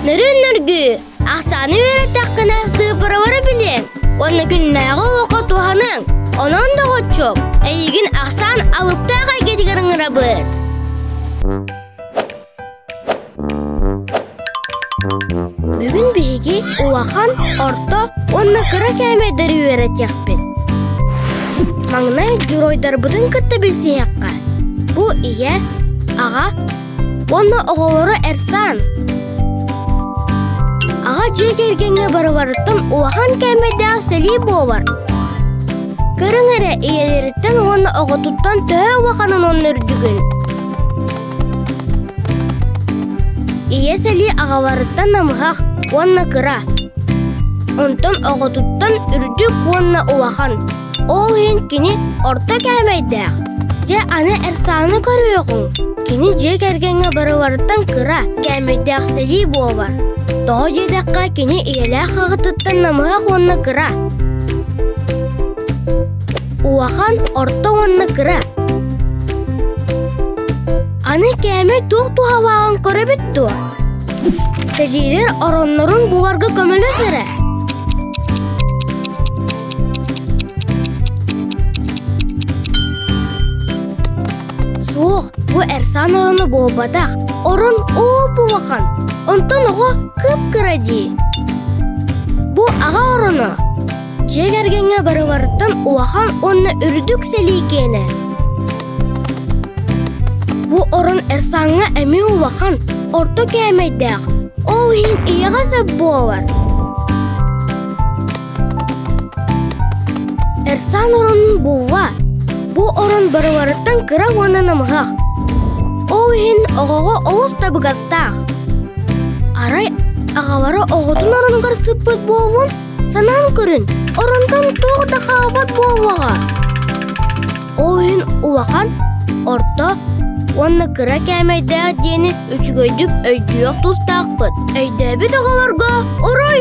Нөрүн-нөргүү, ахсааны үөрэттэххинэ сыыппаралары билиэҥ уонна күннээҕи олоххо туһаныаҥ. Онон, доҕоччуок, эйигин ахсаан алыптаах эйгэтигэр ыҥырабыт. Бүгүн биһиги улахан, орто уонна кыра кээмэйдэри үөрэтиэхпит. Маҥнай дьоруойдарбытын кытта билсиһиэххэ. Бу ийэ, аҕа уонна оҕолоро Эрсан. Аҕа дьиэ кэргэҥҥэ барыларыттан улахан кээмэйдээх сэлии буолар. Көрүҥ эрэ ийэлэриттэн уонна оҕотуттан төһө улаханын уонна үрдүгүн. Ийэ сэлии аҕаларыттан намыһах уонна кыра, онтон оҕотуттан үрдүк уонна улахан, ол иһин кини орто кээмэйдээх. Дьэ аны Эрсааны көрүөҕүҥ, кини дьиэ кэргэҥҥэ барыларыттан кыра, кээмэйдээх сэлии буолар. Тоҕо диэтэххэ кини ийэлээх аҕатыттан намыһах уонна кыра. Улахан, орто уонна кыра. Аны кээмэй туох туһалааҕын көрөбүт дуо? Сэлиилэр ороннорун буларга көмөлөс эрэ. Суох, бу Эрсан ороно буолбатах. Орон оп-улахан, онтон оҕо кып-кыра дии. Бу аҕа ороно. Дьиэ кэргэҥҥэ барыларыттан улахан уонна үрдүк сэлии киэнэ. Бу орон Эрсаҥҥа эмиэ улахан, орто кээмэйдээх, ол иһин ийэҕэ сөп буолар. Эрсан оронун булла. Бу орон барыларыттан кыра уонна намыһах. Ол иһин оҕоҕо олус табыгастаах. Арай аҕалара оҕотун оронугар сыппыт буолуон Санаан көрүн, оронтон туох да хаалбат буоллаҕа. Ол иһин улахан, орто уонна кыра кээмэйдээх диэни үчүгэйдик өйдүөх тустаахпыт. Өйдөөбүт оҕолорго уруй!